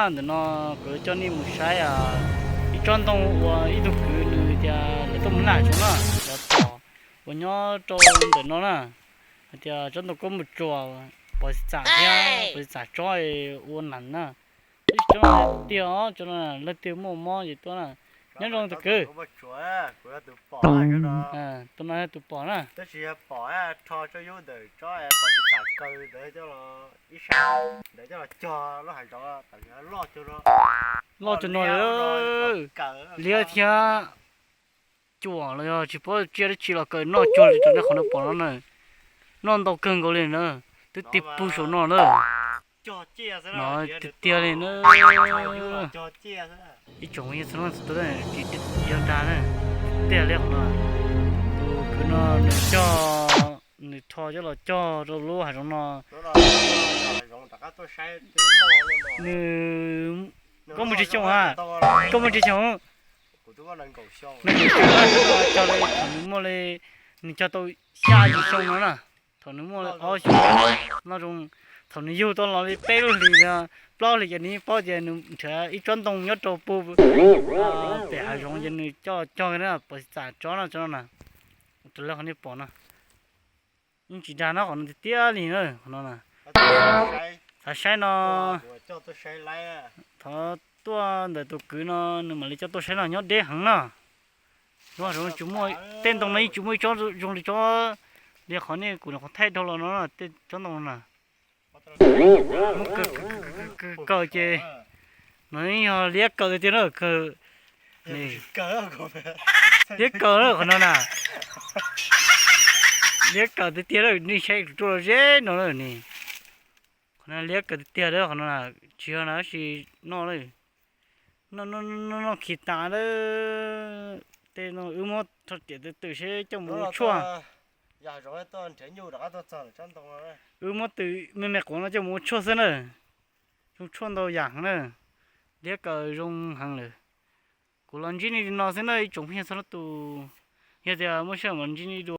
Ntawm no kuv coj nej mus saib ib tsob ntoo uas ib tug kwv nws tias lawv tuaj mus noj hav zoov na, lawv pom uas nyob rau ntawm no na, hais tias tsob ntoo kub mus tsuas, pov txim txam thiab pov txim txam tsob ua nas na. Tab sis tsob no tiag os, tsob no leej twg muaj mob ces tuaj na. Nyob zoo tus kwv. Tus no yog tus pom na. Loj cuag no, liab thiab cuam los yog tsis paub tsiaj dab tsi los kawg noj cuag li rau nej qhov no pom no na. Noj ntau kawg nkaus li na, twb tig pug saum no na. No tiag tiag li na. Ib tsoom yog txhua leej txhua tus, ris yog dag na, tiag li qhov no. Tus kwv no nws cog, nws rho coj los cog rau lub hav zoov no. Nws, koj muaj tsawg xyoo ha? Koj muaj tsawg xyoo? Nws cog li thaum nws muaj li, nws cog tau xya yim xyoo no na. Thaum nws muaj li ob xyoos no zoo, thaum nws yug tau los li peb lub hlis, plaub hlis ces nws yeej paub tias nws nrhiav ib tsob ntoo nyob rau pem hav zoov ces nws coj los cog na, pov txim txam tsob no, tsob no na. Raws li qhov nej pom no, yeej tsis dag na, qhov no tiag tiag li na, qhov no na. Xav saib no, thov tuaj ntawm tus kwv no nws mam li coj tuaj saib no, nyob deb heev na. Lub hav zoov tsis muaj, tej ntoo no yeej tsis muaj ib tsob zoo li tsob, li qhov nej kuv nyuam qhuav thaij dhau los no, tej tsob ntoo no na. Muaj kawg, kawg ces no yog liab kawg tiag tiag na, kawg. Liab kawg na qhov no na. Liab kawg tiag tiag na, nej saib kuv rau los ze no na ne. Qhov no liab kawg tiag tiag na, qhov no na, tsis yog na, tab sis noj, noj, noj khi tas na. Tej no wb muab rho riam twm twm seb coj mus ua tshuaj. Wb muab twm me me quav no coj mus ua tshuaj xwb na. Zoo tshuaj ntau yam heev na. Liab kawg zoo heev lawm. Kuv los ntsib nej li no xwb na ib tsoom phooj ywg txhua leej txhua tus. Yog tias muaj sij hawm mam ntsib nej dua.